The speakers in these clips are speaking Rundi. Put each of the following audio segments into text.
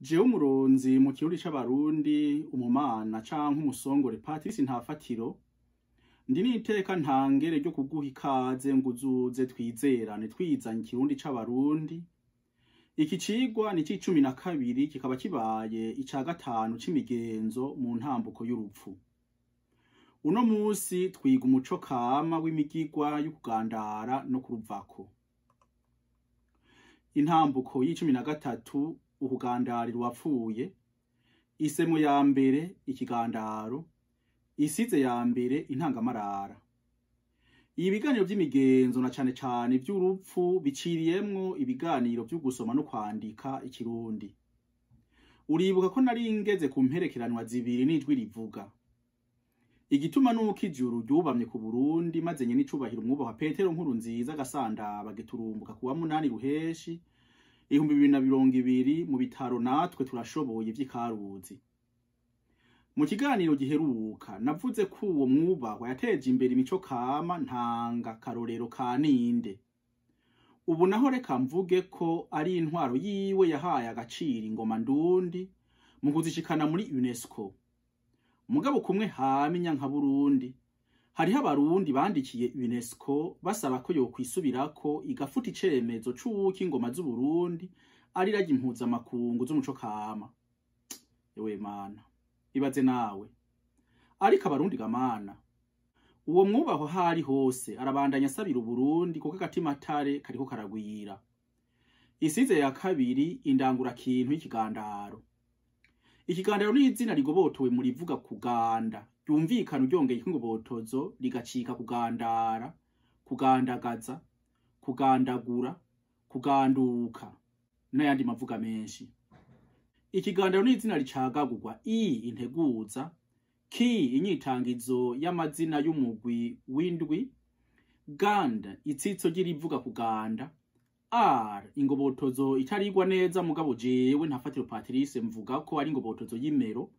Jewe umuronzi mu kirundi c'abarundi, umumana canke umusongore Patrice Ntafatiro, ndi n'iteka ntangere ryo kuguha ikaze ngo uzuze twizerane twizanye ikirundi c'abarundi. Iki cigwa ni ic'icumi na kabiri, kikaba kibaye ica gatanu c'imigenzo mu ntambuko y'urupfu. Uno musi twiga umuco kama w'imigigwa y'ukugandara no kuruvako. Intambuko y'icumi na gatatu, ukugandarira uwapfuye. Isemo ya mbere, ikigandaro. Isize ya mbere, intangamarara. Ibiganiro vy'imigenzo na cane cane ivy'urupfu biciriyemwo ibiganiro vyo gusoma no kwandika ikirundi. Uribuka ko nari ngeze ku mperekeranwa zibiri n'ijwi rivuga. Igituma nuko ijuru ryubamye ku Burundi, maze nyene icubahiro umwubahwa Petero Nkurunziza agasandaba giturumbuka kuwa 8 Ruheshi 2020 mu bitaro natwe turashoboye vy'Ikaruzi. Mu kiganiro giheruka navuze ko uwo mwubahwa yateje imbere imico kama ntanga karorero ka ninde. Ubu naho reka mvuge ko ari intwaro yiwe yahaye agaciro ingoma ndundi mu kuzishikana muri UNESCO. Mugabo kumwe haminya nka Burundi, hariho abarundi bandikiye UNESCO basaba ko yokwisubirako igafuta icemezo c'uko ingoma z'Uburundi ari iragi impuzamakungu z'umuco kama. Ewe mana, ibaze nawe. Ariko abarundi gamana, uwo mwubaho hari hose arabandanya asabira Uburundi kuko agatimatare kariko karagwira. Isize ya kabiri, indangurakintu y'ikigandaro. Ikigandaro ni izina rigobotowe mu rivuga kuganda, ryumvikana uryongeye ingobotozo rigacika kugandara, kugandagaza, kugandagura, kuganduka n'ayandi mavuga menshi. Ikigandaro ni izina ricagagurwa i integuza, ki inyitangizo y'amazina y'umugwi w'indwi, ganda itsitso ry'irivuga kuganda, r ingobotozo itarigwa neza mugabo jewe Ntafatiro Patrice mvuga ko ari ingobotozo y'imero,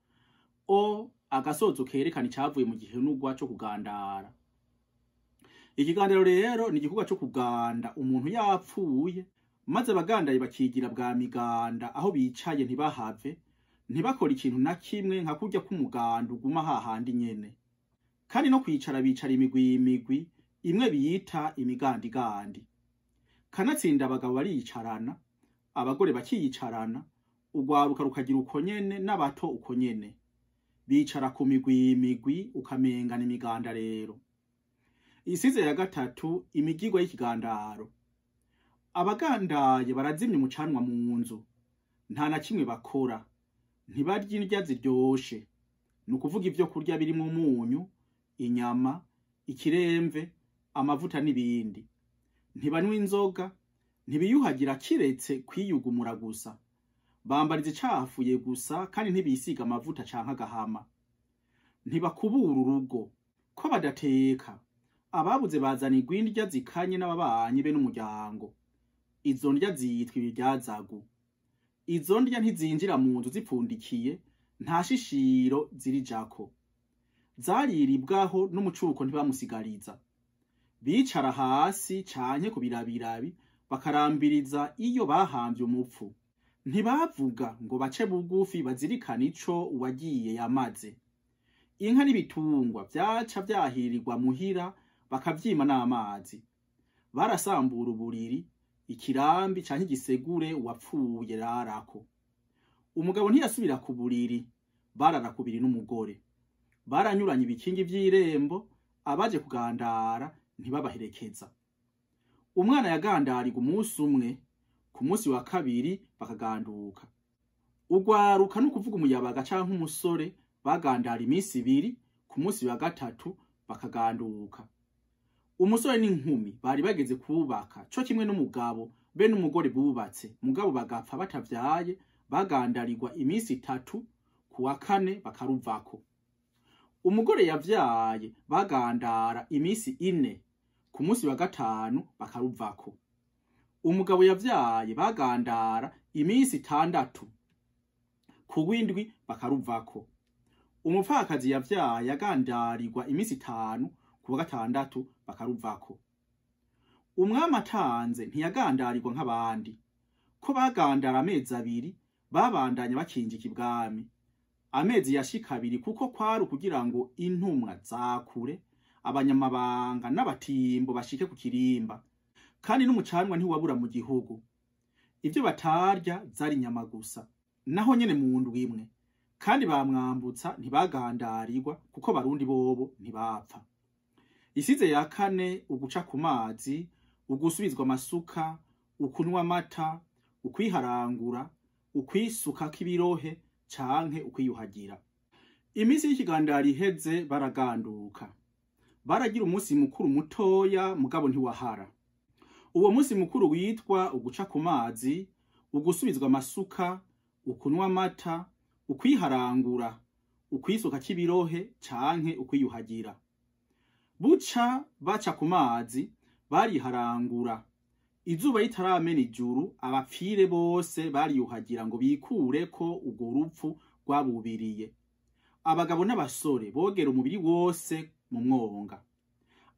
o agasozo kerekana icavuye mu gihenurwa co kugandara. Ikigandaro rero ni igikorwa co kuganda umuntu yapfuye, maze abagandaye bakigira bwa miganda aho bicaye ntibahave, ntibakora ikintu na kimwe nka kurya k'umuganda uguma hahandi nyene. Kandi no kwicara bicara imigwi imigwi, imwe biyita imigandigandi. Kanatsinda abagabo bariyicarana, abagore bakiyicarana, urwaruka rukagira uko nyene n'abato uko nyene. Bicara ku migwi imigwi ukamengana imiganda rero. Isize ya gatatu, imigigwa y'ikigandaro. Abagandaye barazimya umucanwa mu nzu, nta na kimwe bakora, ntibarya indya ziryoshe, ni ukuvuga ivyo kurya birimwo umunyu, inyama, ikiremve, amavuta n'ibindi. Ntibanywa inzoga, ntibiyuhagira kiretse kwiyugumura gusa. Bambara izicafuye gusa kandi ntibisiga amavuta canke agahama. Ntibakubura urugo, ko badateka. Ababuze bazanirwa indya zikanye n'ababanyi be n'umuryango. Izo ndya zitwa ibiryazagu. Izo ndya ntizinjira mu nzu zipfundikiye, nta shishiro zirijako. Zariribwaho n'umucuko ntibamusigariza. Bicara hasi canke ku birabirabi bakarambiriza iyo bahamvye umupfu. Ntibavuga ngo bace bugufi bazirikane ico uwagiye yamaze. Inka n'ibitungwa vyaca vyahirirwa muhira bakavyima n'amazi. Barasambura uburiri, ikirambi canke igisegure uwapfuye rarako. Umugabo ntiyasubira ku buriri, barara kubiri n'umugore. Baranyuranye ibikingi vy'irembo, abaje kugandara ntibabaherekeza. Umwana yagandarirwa umunsi umwe, ku munsi wa kabiri bakaganduka. Urwaruka n'ukuvuga umuyabaga canke umusore bagandara iminsi ibiri, ku munsi wa gatatu bakaganduka. Umusore n'inkumi bari bageze kubaka, co kimwe n'umugabo be n'umugore bubatse, mugabo bagapfa batavyaye, bagandarirwa iminsi itatu, ku wa kane bakaruvako. Umugore yavyaye bagandara iminsi ine, ku munsi wa gatanu bakaruvako. Umugabo yavyaye bagandara iminsi itandatu, ku w'indwi bakaruvako. Umupfakazi yavyaye yagandarirwa iminsi itanu, ku wa gatandatu bakaruvako. Umwami atanze ntiyagandarirwa nk'abandi, ko bagandara amezi abiri, Babandanya bakinjika ibwami amezi yashika 2, kuko kwari kugira ngo intumwa zakure, abanyamabanga n'abatimbo bashike ku kirimba. Kandi n'umucanwa ntiwabura mu gihugu. Ivyo batarya zari inyama gusa, naho nyene mu ndwi imwe. Kandi bamwambutsa ntibagandarirwa, kuko Barundi bobo ntibapfa. Isize ya kane, uguca ku mazi, ugusubizwa amasuka, ukunywa amata, ukwiharangura, ukwisuka k'ibirohe canke ukwiyuhagira. Iminsi y'ikigandari iheze baraganduka. Baragira umunsi mukuru mutoya, mugabo ntiwahara. Uwo munsi mukuru witwa uguca ku mazi, ugusubizwa amasuka, ukunywa amata, ukwiharangura, ukwisuka k'ibirohe canke ukwiyuhagira. Buca baca ku mazi bariharangura. Izuba ritaramena ijuru, abapfire bose bariyuhagira ngo bikureko urwo rupfu rwabubiriye. Abagabo n'abasore bogera umubiri wose mu mwonga.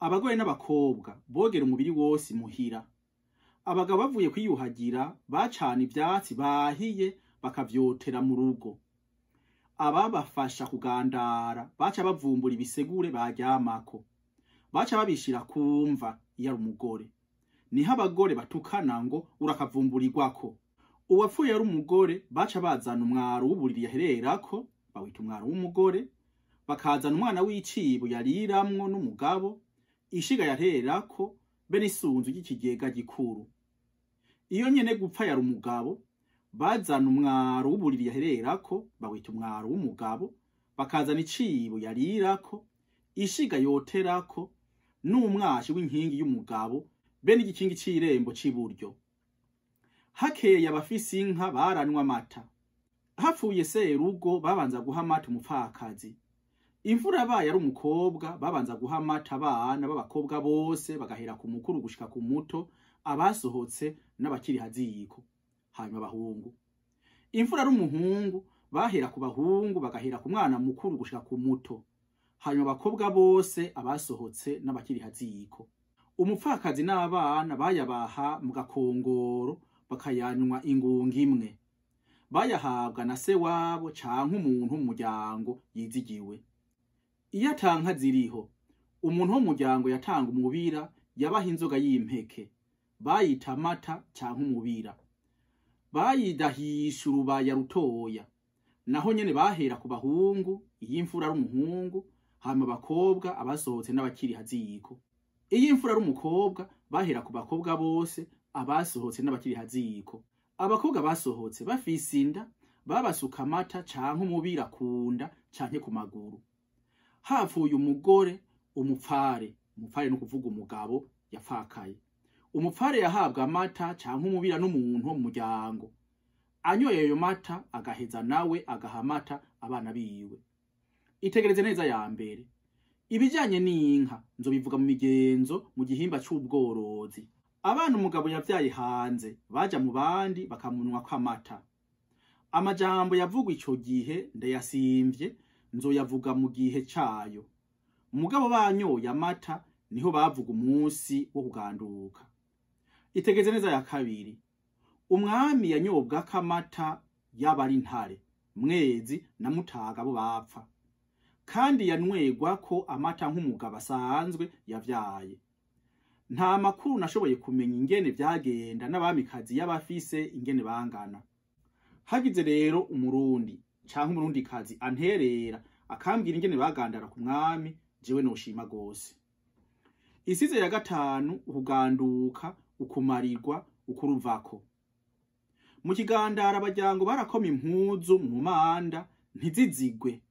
Abagore n'abakobwa bogera umubiri wose muhira. Abagabo bavuye kwiyuhagira bacana ivyatsi bahiye bakavyotera mu rugo. Ababafasha kugandara baca bavumbura ibisegure baryamako. Baca babishira kumva iyo ari umugore. Niho abagore batukana ngo urakavumburirwako. Uwapfuye ari umugore baca bazana umwaro w'uburiri yahererako, bawita umwaro w'umugore, bakazana umwana w'icibo yariramwo n'umugabo, ishiga yahererako, be n'isunzu ry'ikigega gikuru. Iyo nyene gupfa yari umugabo, bazana umwaro w'uburiri yahererako, bawita umwaro w'umugabo, bakazana icibo yarirako, ishiga yoterako, n'umwashi w'inkingi y'umugabo, be n'igikingi c'irembo c'iburyo. Hakeye abafise inka baranywa amata. Hapfuye serugo babanza guha amata umupfakazi. Imvura abaye ari umukobwa babanza guha amata abana b'abakobwa bose, bagahera ku mukuru gushika ku muto, abasohotse n'abakiri haziko, hanyuma abahungu. Imvura ari umuhungu bahera ku bahungu, bagahera ku mwana mukuru gushika ku muto, hanyuma abakobwa bose abasohotse n'abakiri haziko. Umupfakazi n'abana bayabaha mu gakongoro, bakayanywa ingunga imwe. Bayahabwa na se wabo canke umuntu w'umuryango yizigiwe. Iyo atanka ziriho, umuntu w'umuryango yatanga umubira, yabaha inzoga y'impeke, bayita amata canke umubira. Bayidahisha urubaya rutoya. Naho nyene bahera ku bahungu, iyo imfura ari umuhungu, hama abakobwa abasohotse n'abakiri haziko. Iyo imfura ari umukobwa bahera ku bakobwa bose, abasohotse n'abakiri haziko. Abakobwa basohotse bafise inda babasuka amata canke umubira kunda canke ku maguru. Hapfuye umugore, umupfare, umupfare no kuvuga umugabo yapfakaye. Umupfare yahabwa amata canke umubira n'umuntu wo mu muryango. Anyoye ayo mata agaheza nawe agaha amata abana biwe. Itegereze neza ya mbere. Ibijanye n'inka nzobivuga mu migenzo mu gihimba c'ubworozi. Abana umugabo yavyaye hanze baja mu bandi bakamunwa kw'amata. Amajambo yavugwa ico gihe ndayasimvye, nzoyavuga mu gihe cayo. Mugabo banyoye amata niho bavuga umunsi wo kuganduka. Itegeze neza ya kabiri. Umwami yanyobwa k'amata yaba ari ntare, Mwezi na Mutaga bo bapfa. Kandi yanywegwa ko amata nk'umugabo asanzwe yavyaye. Nta makuru nashoboye kumenya ingene vyagenda n'abamikazi y'abafise ingene bangana. Hagize rero umurundi canke umurundikazi anterera akambwira ingene bagandara ku mwami, jewe noshima gose. Isize ya gatanu, ukuganduka, ukumarirwa, ukuruvako. Mu kigandara abajyango barakoma impuzu mu manda ntizizigwe.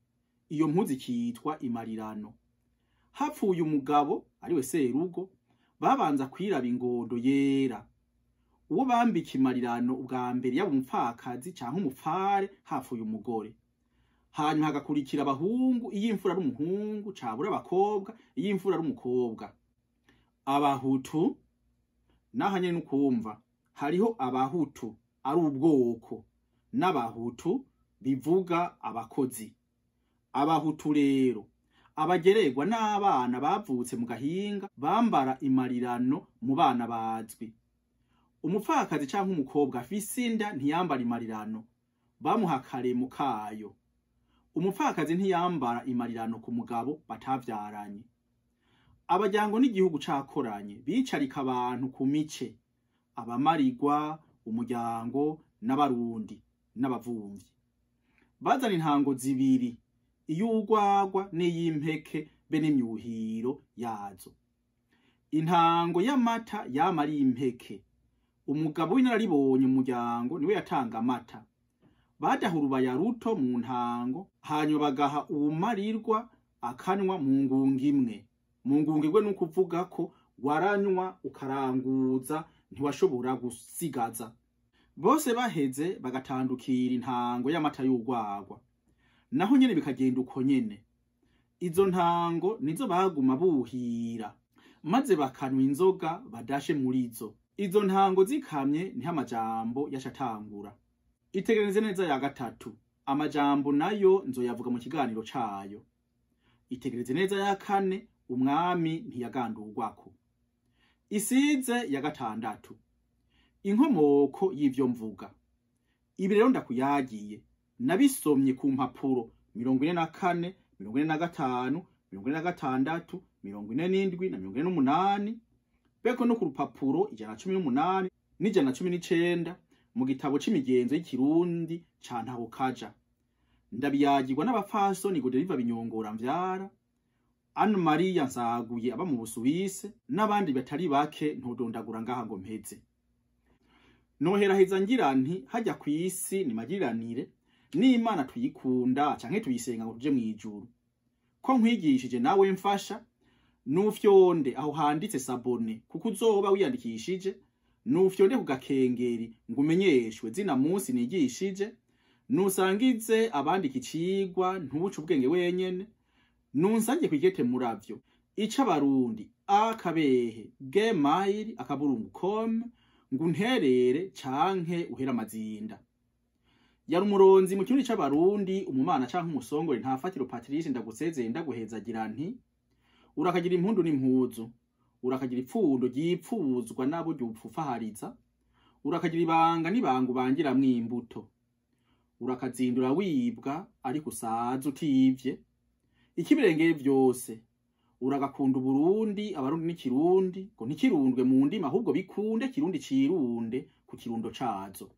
Iyo mpuzu ikitwa imarirano. Hapfuye umugabo ariwe serugo, babanza kwiraba ingondo yera. Uwo bambika imarirano ubwa mbere yaba umupfakazi canke umupfare hapfuye umugore. Hanyuma hagakurikira abahungu, iyo imfura ari umuhungu, cabura abakobwa, iyo imfura ari umukobwa. Abahutu naha nyene nukumva hariho abahutu ari ubwoko n'abahutu bivuga abakozi. Abahutu rero abagererwa n'abana bavutse mu gahinga bambara imarirano mu bana bazwi. Umupfakazi canke umukobwa afise inda ntiyambara imarirano. Bamuha akaremo kayo. Umupfakazi ntiyambara imarirano ku mugabo batavyaranye. Abajyango n'igihugu cakoranye bicarika abantu ku mice, abamarirwa, umuryango n'abarundi n'abavumvyi. Bazana intango zibiri, iy'urwagwa n'iy'impeke be n'imyuhiro yazo. Intango y'amata yama ari impeke. Umugabo w'inararibonye mu muryango niwe yatanga amata. Badaha urubaya ruto mu ntango, hanyuma bagaha uwumarirwa akanwa mu ngunga imwe. Mu ngunga imwe ni ukuvuga ko waranywa ukaranguza, ntiwashobora gusigaza. Bose baheze bagatandukira intango y'amata y'urwagwa. Naho nyene bikagenda uko nyene. Izo ntango nizo baguma buhira, maze bakanwa inzoga badashe muri zo. Izo ntango zikamye niho amajambo yacatangura. Itegereze neza ya gatatu, amajambo nayo nzoyavuga mu kiganiro cayo. Itegereze neza ya kane, umwami ntiyagandurwako. Isize ya gatandatu, inkomoko y'ivyo mvuga. Ibi rero ndakuyagiye, nabisomye ku mpapuro 44, 45, 46, 47 na 48, beko no ku rupapuro 118 n'119 mu gitabo c'imigenzo y'ikirundi ca Ntahokaja. Ndabiyagirwa n'abapfasoni Godeliva Binyongora mvyara, Anne Maria Nsaguye aba mu Busuwise, n'abandi batari bake ntodondagura ngaha ngo mpeze. Noheraheza ngira nti hajya kw'isi ni magiriranire, n'Imana tuyikunda canke tuyisenga ngo tuje mw'ijuru. Ko nkwigishije nawe mfasha, nufyonde aho handitse sabone kuko uzoba wiyandikishije, nufyonde ku gakengeri ngo umenyeshwe zina munsi nigishije, nusangize abandika icigwa ntuce ubwenge wenyene, nunsange kwigete muravyo icabarundi akabehe gmail.com ngo unterere canke uhera amazinda. Yari umuronzi mu kirundi c'abarundi, umumana canke umusongore Ntafatiro Patrice. Ndagusezeye ndaguhezagira nti urakagira impundu n'impuzu, urakagira ipfundo ryipfuzwa nabo ryupfufahariza, urakagira ibanga n'ibanga ubangiramwo imbuto, urakazindura wibwa ariko usaza utivye. Ikibirengeye vyose, uragakunda Uburundi, abarundi n'ikirundi, ngo ntikirundwe mu ndimi ahubwo bikunde kirundi cirunde ku kirundo cazo.